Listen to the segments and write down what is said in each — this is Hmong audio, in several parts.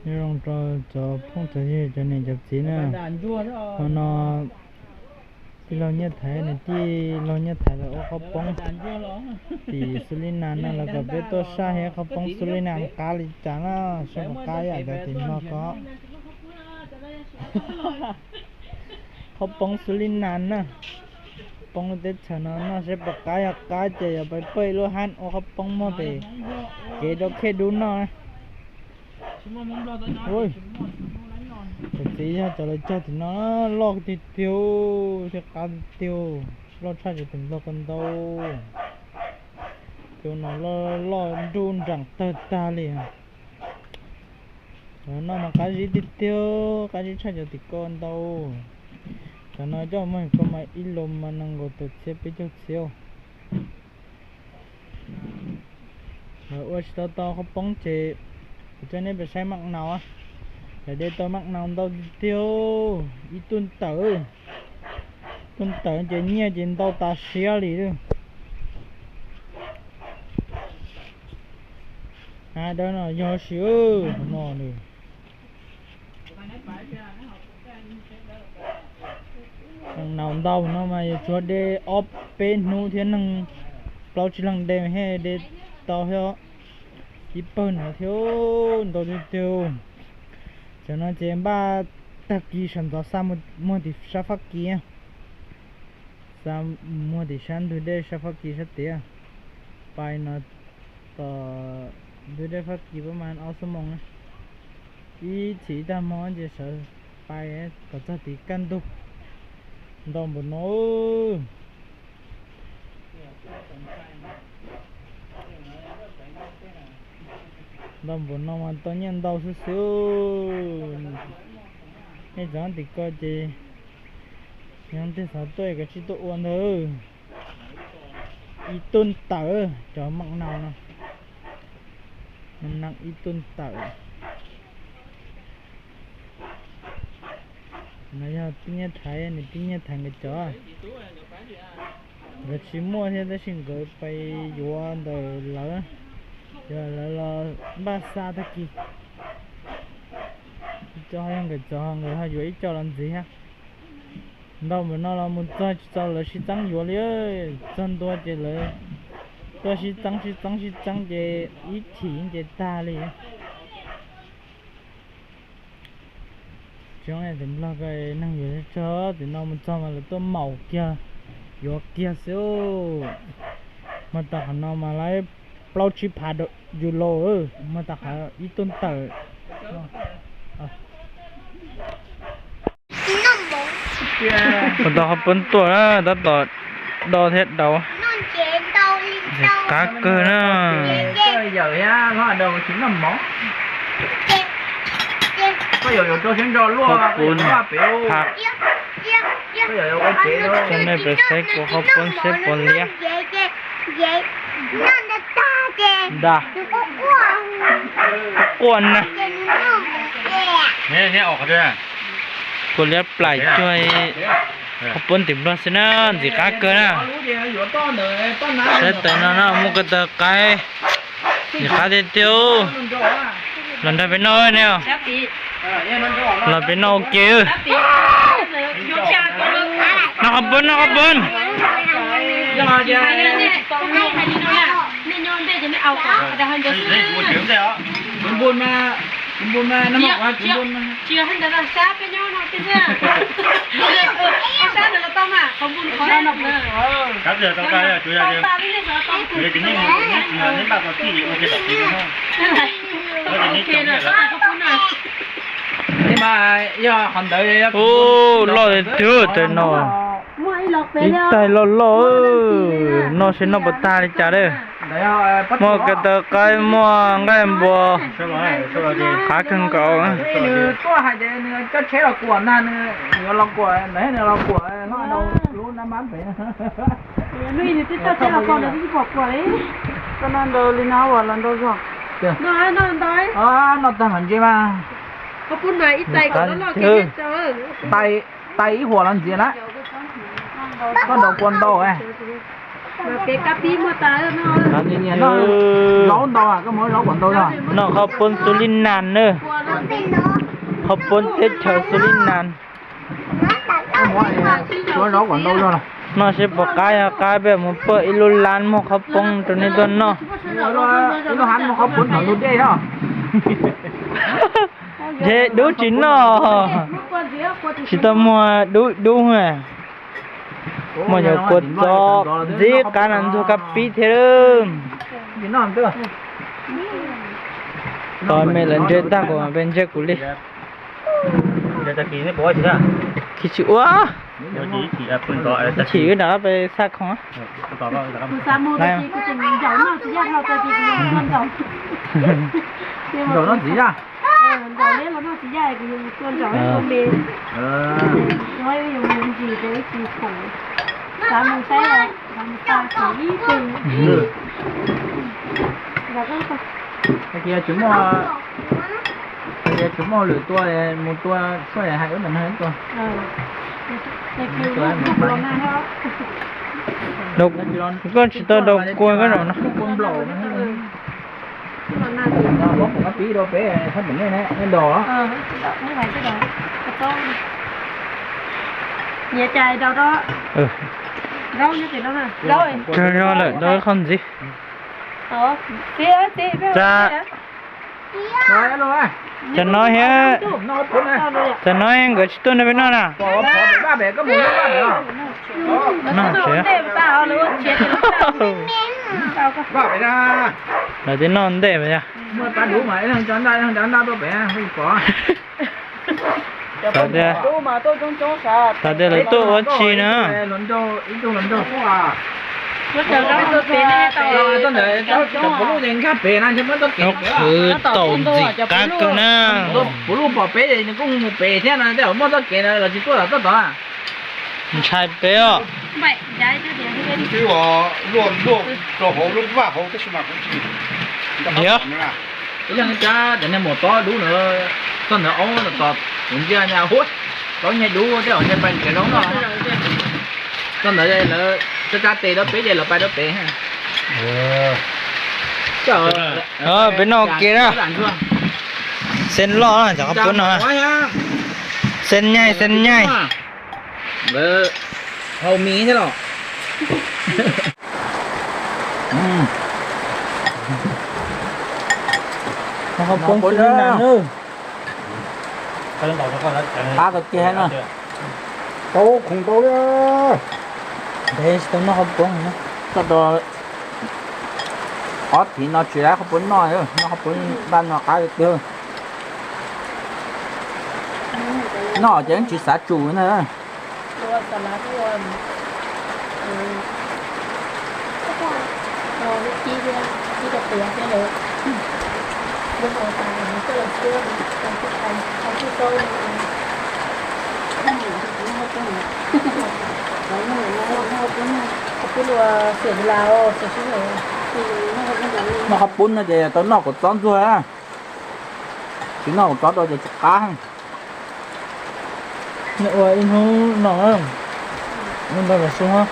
Nyob zoo rau cov phooj cov ywg cov niam cov txiv na. Hmo no tij laug Nyiaj Thaiv nws tij laug Nyiaj Thaiv lawv ua qhob poob tim xub lib nas no los kom peb tuaj saib seb qhob poob xub lib nas qab li cas na, saib puas qab ib yam cov tim Nplog ko. Qhob poob xub lib nas na, poob lub teb chaws no noj seb puas qab, yog qab ces yuav pais pawj ib lub hab ua qhob poob muag pem kev rau khej dub noj na. Cov txiv yog cov lawv cog tim no loj tiag tiag thiab qab tiag tiag, loj tshaj cov tim Nplog ko ntau. Cov no loj loj nruj nraim tawg tag li. Cov no mas qab zib tiag tiag, qab zib tshaj cov tim ko ntau. Cov no coj muag ko mas ib lus mas nees nkaum tawm txhiab peb caug txhiab. Lawv ua tsis tau tau qhob poob ces kuv coj nej pais saib maj naus. Lawv de tau maj naus ntau tiag tiag, ib tuj ntawm, tuj ntawm ces nyiaj ces ntau tas siab li lawm. Dawb no yog siab no nws. Maj naus ntau no mas yuav tsum de ob peb hnub thiab neeg plaub tsib leeg de thiaj de tau thiab. Ib pawg no thiab ntau tiag tiag. Cov no ces npaj tag kis sawv ntxov xa muag tim sab Fab Kis, xa muag tim sab ntug dej sab Fab Kis sab tias pais no tom ntug dej Fab Kis pab mas ob xuab moos na. Ib chim ib tag hmo ces sawv pais kom txog tim kaj ntug. Ntau npaum no, ntau npaum no mas tau nyiaj ntau xwb xwb. Nej cov tim ko ces yog tej xav tuaj kav tsij tuaj ua ntawd. Ib tuj ntawm cov maj naus no, maj naus ib tuj ntawm. No yog tij Nyiaj Thaiv, nws tij Nyiaj Thaiv nkawd cov, nkawd tsis muaj thiab tab sis nkawd pais yuav ntawm lawv, yuav lawv los npaj xa tag kis. Ib co yog nkawd cov nkawd ho yuav ib co los ntxiv thiab. Ntau npaum no los mus txog tsis txaus lawv sib txeeb yuav li, txog ntua ces lawv tuaj sib txeeb sib txeeb sib txeeb ces ib chim ces tag li. Tsis zoo tim Nplog ko neeg yuav tsawg, tim no mus txog mas lawv tuaj maum kiag, yuav kiag xwb. Muag tau qhov no mas lawv plaub tsib phav yus los, muag tau qhov ib tuj ntawm. Ua tau qhov poob tuaj na, tab tom do thiab daus. Qab kawg na. Qhob poob phaj. Coj nej pais saib kuv qhob poob seb puas liab. Nta, quaj na. Kuv liab plaim cuag qhob poob tim Nplog xwb na, ntxim qab kawg na. Saib taws no no muaj ko taw qaib, ntxim qab tiag tiag. Los nrog peb noj ne, los peb noj ua ke. Noj qhob poob, noj qhob poob. Ub, loj tiag tiag taws no. Ib taig loj loj, noj seb noj puas tag li cas lawm. Muaj ko taw qaib, muaj nqaij npua, qab kawg nkaus. Noj tag mam ntse mas. Tais ib huam los ntxiv na. Koj ntaus kua ntau. Zaub ntau, koj muab zaub kua ntau no. Noj qhob poob xub li nas nawb. Qhov poob teb chaws Xus Lis Nas. Noj seb puas qab, yog qab peb mus pawj ib lub lab muag qhov poob rau nej tuaj noj. Ntshe dub tsis noj, tsis tau muag dub dub. Muaj nyuam kua txob ntxim qab no ntxuag kab pib thiab. Tos me lawv ntse tag kuv mam pe ntsia kuv li. Kiv tsis ua, chim wb rov peb xaj khoom. Hais tias tsis muaj, hais tias tsis muaj lwm tua, mus tua tsuag hais wb mam nrog wb tua. Koj tsis tau daus kua koj zaum no. Pib rau peb sab pem nej ne, nej ntaus. Tsaug zog lawm, daus ib qho ntxiv. Tsa, tsam no thiab, tsam no nkawd tsis tuaj nrog peb noj na. Lawv twb noj ntej mas yog. Xav tias, xav tias lawv tuaj ua tsi na. Qhwv taum ntxim qab kawg na. Puv lub pom peb kuj mus pem thiab no, tej zaum muaj txoj kev no los tsis tuaj los tuaj tod. Ntshai peb os. Yog cov niag mus tob dub na, txoj ntawd aub no tos kuv ntsia na, huab, tau nyiaj dub tej zaum nyiaj pais nrhiav zaub noj. Txoj ntawd lawv tsa tsa tes rau peb ces lawv pais rau pem. Peb noj ua ke na. Xeeb loj na, cov qhov poob no. Xeeb nyaij, xeeb nyaij. Lawv hau mis thiab los. Qhov poob xws li nas na. Qab kawg kiag na. Tau khoom tau li. Ntev tsis tau noj qhov poob na. Txog rau ob thiv no tsis laib qhov poob noj, noj qhov poob npaj no qab kawg kiag. Noj ces tsis xav tsum na. Noj qhov poob no ces tau noj kaum txob ntxuag, tsis noj kaum txob rau ces tsis qab. Noj ua ib hnub no, ib npag los sub.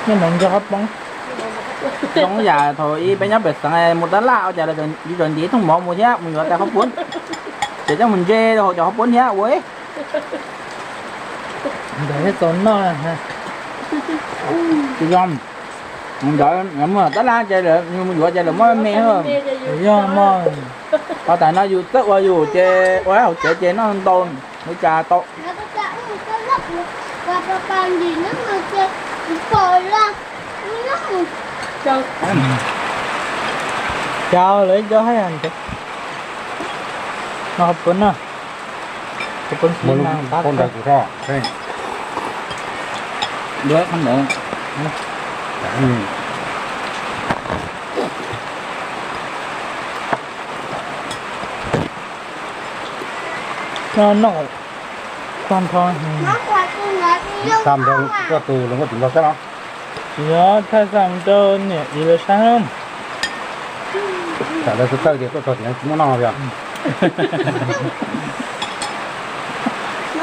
Noj mov nrog qhov poob. Zoo yam thaum ub peb nyob pem xeev mus tab laj ua cas tsis tau ntim thooj mov mus thiab mus yuav tais qhov poob. Ces coj mus ntse rau hauv cov qhov poob thiab ua. Ntawd thiaj txaus noj. Tsis zoo, ntawd muaj tab laj ces mus yuav ces lawv muab me. Yog mog. Qhov tas no yus txawj ua yus ces ua hauv tsev ces noj ntau li cas tau. Cau lawv cov haj yam ntawd. No qhov poob na. Qhov poob xws li nas qab kawg. Duab qhov ntawd. Noj noj tag nrho. Xa rau koj tus hluas nkauj tim nkaus sab los? Tsis yog, thaij xa rau niam txiv lawv saib. Tsam lawv txawj tias tuaj txog tim no tsis muaj noj os.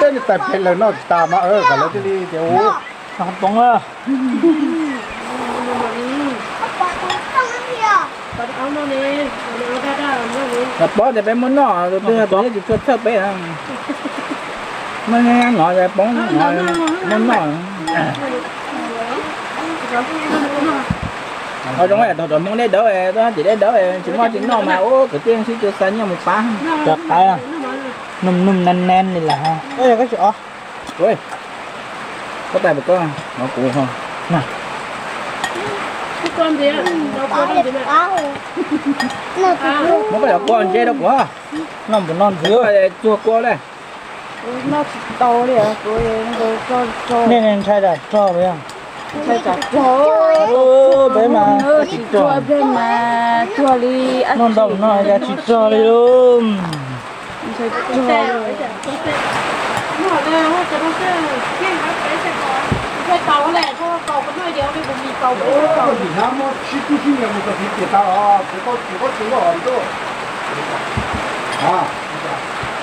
Tej niag tais phem lawm noj tsis tas mas kom lawv thiaj li tias ua. Poob a. Pob tias peb muab noj, tus twg tus yeej tsis tshua txhawj peb. Muab noj, poob, muab noj. Ho zoo thaum cov Hmoob deb dawb, twb tias deb dawb tsis muaj tsis noj mas ua kwv tij sib tua xa nyiaj mus pab. Cov qaib num num nan nan li lawm. Koj tais, koj, kuv ho. Muab koj cov kua ntse rau kuv. Noj npaum no ntxiv, tsuag kua le. Nej ntshai tsam rog los yog? Peb mas tsis rog, noj ntau no cas tsis rog li lauj.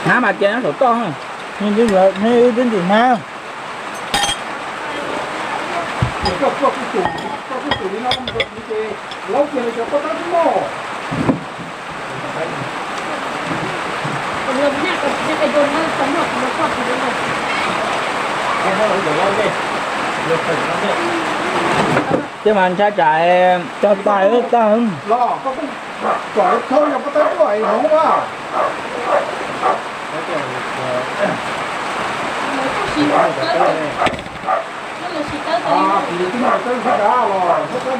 Hnab mas cia nyob saum toj. Wb twb ntim hnab. Tej mas ntshai tsam cov tais tag.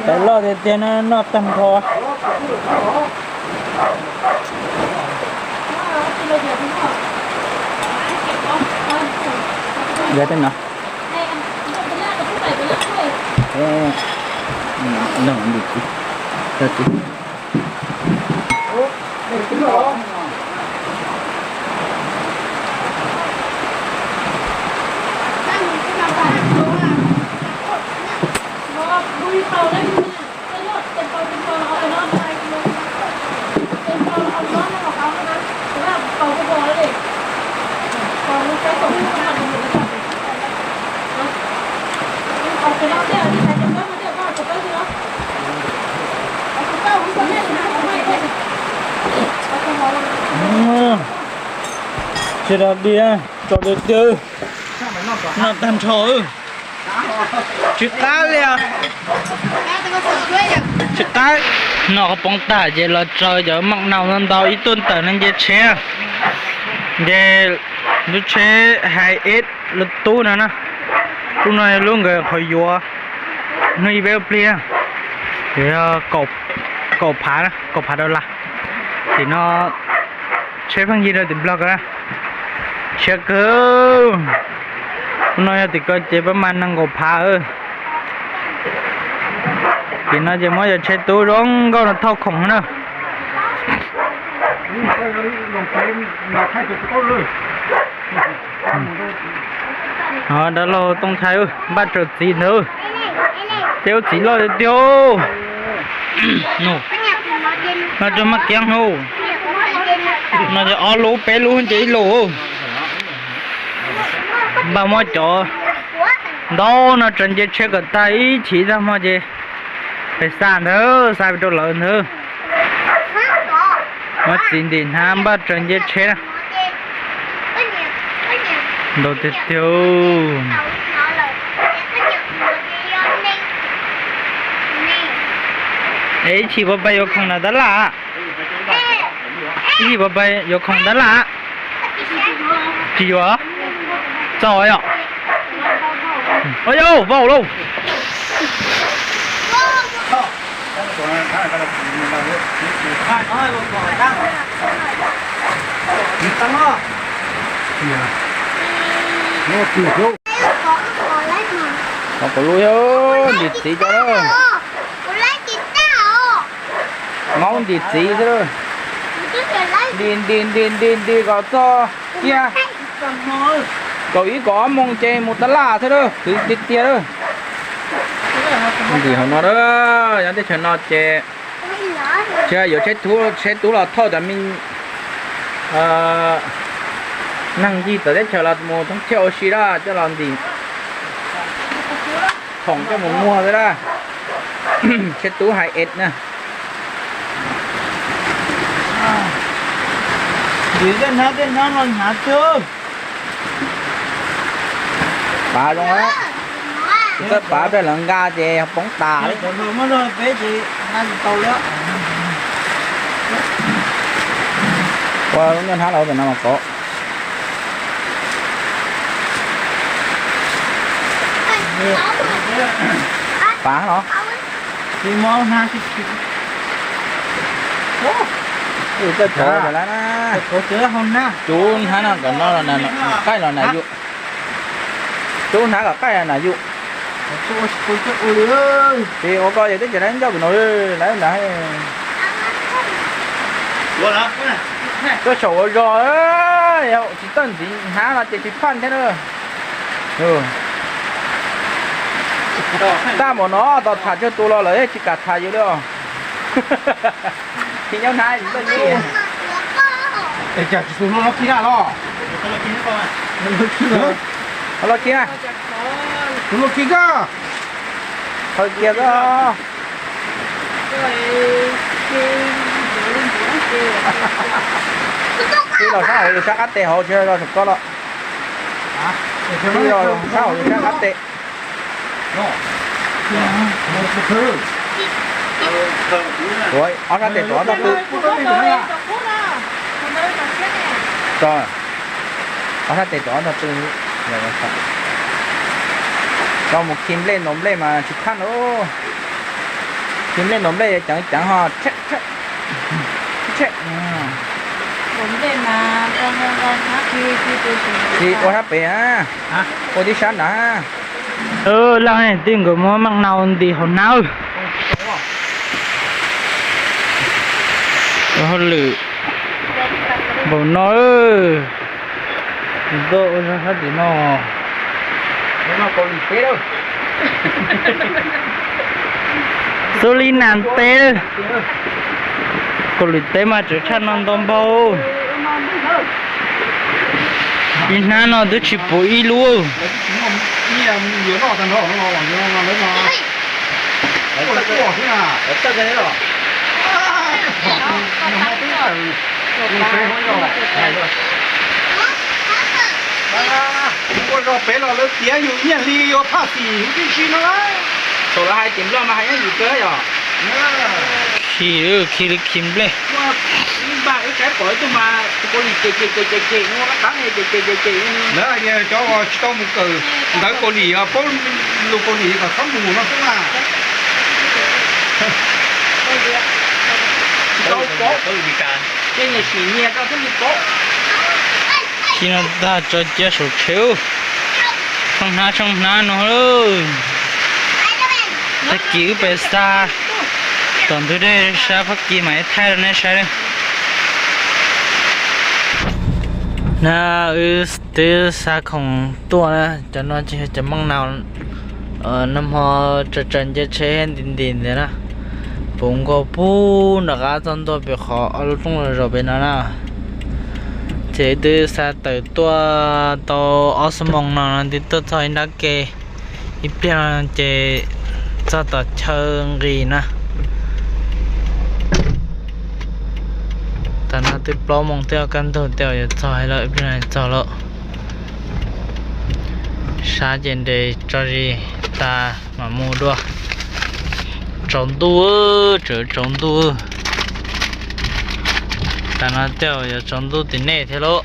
Tais loj tiag tiag no noj tag nrho. Yog tej no. Noj dim txiv, noj dim txiv. Tsis dog diav, tso tiag tiag, noj tag nrho. Tsis qab li os. Tsis qab. Noj qhov poob tag ces los tsaws cov maj nau no ntau ib tuj tawm no nce tsheb. Nce lub tsheb hais ib lub tub no na. Lub no yog lub nkawd qhov yuav hnub ib peb pliag. Ces yog kaum phav, kaum phav dollar. Tim no tsheb pheej yig rau tim Nplog ko na. Siab kawg. Lub no yog tim ko ces pab mas nees nkaum phav. Tim no ces muab cov tsheb tub zoo nkauj no thauj khoom na. Dab laug Tooj Thaib npaj raws txiv ntawd. Tej ub txiv loj tiag tiag. No rau maj kiab no. No ces ob lub peb lub ces ib lub. Npaj muab cov ntau no tsaws nce tsheb kom tag ib chim tag hmo ces pes xa ntawd xa rau lawv ntawd. Muab txiv ntim hnab npaj tsaws nce tsheb na. Ntau tiag tiag. Es ib chim puas pais yuav khoom na tab laj? Ib chim puas pais yuav khoom tab laj? Tsis yuav. Txog yom. Ua yau vau lauj. Qhov kuv lub yog ntim txiv cov. Maub ntim txiv xwb. Ntim ntim ntim ntim ntim kom txog kiag kaum ib kaum ob moos ces mus tab laj xwb lawm, khwv tiag tiag lawm. Ntim hauv no lawm, nyob teb chaws no ces tsis yuav tsheb tub, tsheb tub los thauj cov me Neeg ncig tom teb chaws los mus thoob thiab ua si lawm coj los ntim khoom coj mus muag xwb lawm. Tshiab tub hais ed na. Tej hnab tej hnab no hnyav twg. Pav zoo, txawj pav pliag lawv nqa ces poob tas li. Ua lub nyuag hnab los pem no mas kov. Pav no. Txawj pav lawm na. Cub hnab no kom no los qaij los na yus. Cub hnab kom qaij na yus. Ces ua ko ces twb tsis lawv ncauj pem no lawv na. Tuaj saum ua zog, tsis txawj ntxiv hnab no ces tsis phaj thiab na. Tag npaum no tos tham tsawg tus los lawv tsis kam tham yus li os. Tsis nyob hnab tsis txawj ntxiv. Cas tsis tus no los khi na los? Los khi na. Tus no khi koj. Qhov kiag koj. Tij los sab hauv yus sab qab tes hauv tsis los saum koj los. Tij los sab hauv yus sab qab tes. Ua ob sab tes rov tog tw. Ob sab tes rov tog tw. Koj mus khi nplej ntaus nplej mas tsis phaj lauj. Khi nplej ntaus nplej ceev ceev ho. Tsis ua sab pem, ua tib sab nrad. Laj tij nkawd muab maj nau nti hauv hnab. Hauj lwm npaum no, tuaj ua zog sab tim no. Xub li nas teb, Kaus Lim teb mas tseem tshaj no ntau npaug. Ib hnab no twb tsis puv ib lub. Ua zog pem los lawv tiav yus nyiaj hli yuav phaj xim huv tib si no. Thaum lawv hais tias nplog mas hais nyob yus kawg yom. Khi, khi li khi nplej. Npaj wb saib pom ib tug mas tus Kaus Lim cem cem cem cem cem no, lawv qab ne cem cem cem cem. Lawv hais tias cov uas tsis tau mus kawm ntawv Kaus Lim, paub lus Kaus Lim kom txhob mus no xwb na. Tsis tau paub, ces niam sim nyias rau thiaj li paub. Khi no tag tso cia saum tsheb. Tshooj hnab tshooj hnab no. Tag kis wb pem xa tom ntug dej sab Fab Kis mam ib thaij rau nej saib. Na, wb twb xa khoom tuaj na, cov no ces yog cov maj nau, nag hmo tsa tsa nce tsheb nti nti ntawd na. Puv nkaus puag nram qab txog ntua pem qhov ob lub rooj los zaum pem no na. Ces wb twb xa tawm tuaj tau ob xuab moos no no twb tuaj txog ib nrab ke, ib pliag no ces txog tom chaw nqis na. Tam no twb plaub moos twb yuav kaj ntug, tej zaum yuav txog lawm, ib pliag no txog lawm. Sab ces nres tso zis tas mam mus dua. Tsaus ntuj, tseem tsaus ntuj. Tam no tej zaum yuav tsaus ntuj tim nej thiab lauj,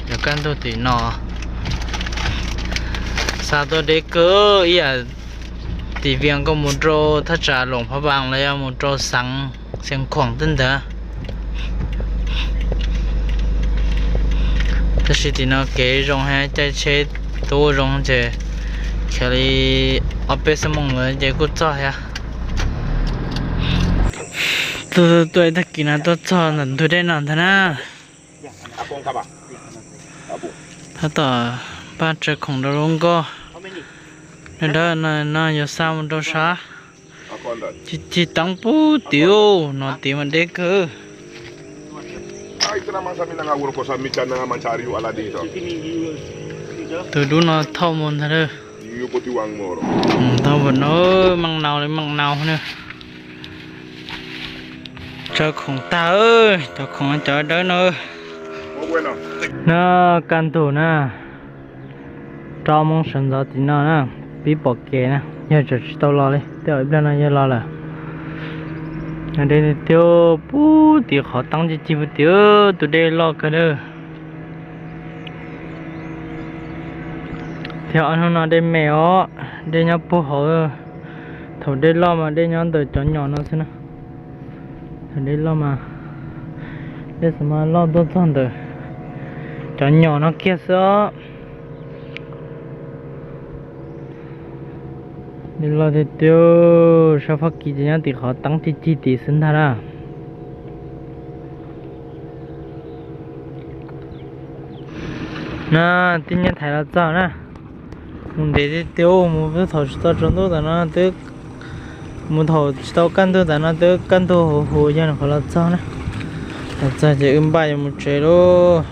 yuav kaj ntug tim no. Xa tuaj deb kawg ib yam tim Vias nkauj mus rau thaj tsam Loos Phab Npaas los yog mus rau xeev Xeev Khuam tej ntawd. Tab sis tim no kev zoo thiab caij tsheb tub zoo ces khiav li ob peb xuab moos ntawd ces kuj txog thiab. Tuaj tuaj tag kis no tuaj txog ntawm ntug dej no ntag na. Tab tom npaj tsaws khoom rau lub nkoj. Nws dawb no yuav xa mus rau sab. Cig teeb pub tim no, tim mas deb kawg. Tus dub no thauj mus ntag lawm. Thauj mus no, maj nau li maj nau na. Tsawv khoom tag, cov khoom cov dawb no. No kaj ntug na, rau moo sawv ntxov tim no na, pib pom kev na, yog tseem tsis tau los li, tej zaum ib pliag no yog los lawm. De tiag tiag, pub tim qhov teeb cig cig pub tim, tus dej loj kawg na. Thiab ob hnub no dej me os, dej nyob puag hauv. Thaum dej loj mas dej nyob ntawm cov nyom no xwb na. Thaum dej loj mas dej xav mas loj tuaj txog ntawm cov nyom no kiag xwb os. Dej loj tiag tiag, sab Fab Kis ces nyob tim qhov teeb cig cig tim xwb ntag na. Na, tib nyiaj thaiv los txog na. Mus ntev tiag tiag, mus thaum tsis tau tsaus ntuj tam no twb, mus thaum tsis tau kaj ntug tam no twb kaj ntug huv huv yog qhov los txog na. Los txog ces wb npaj yuav mus tsev lauj.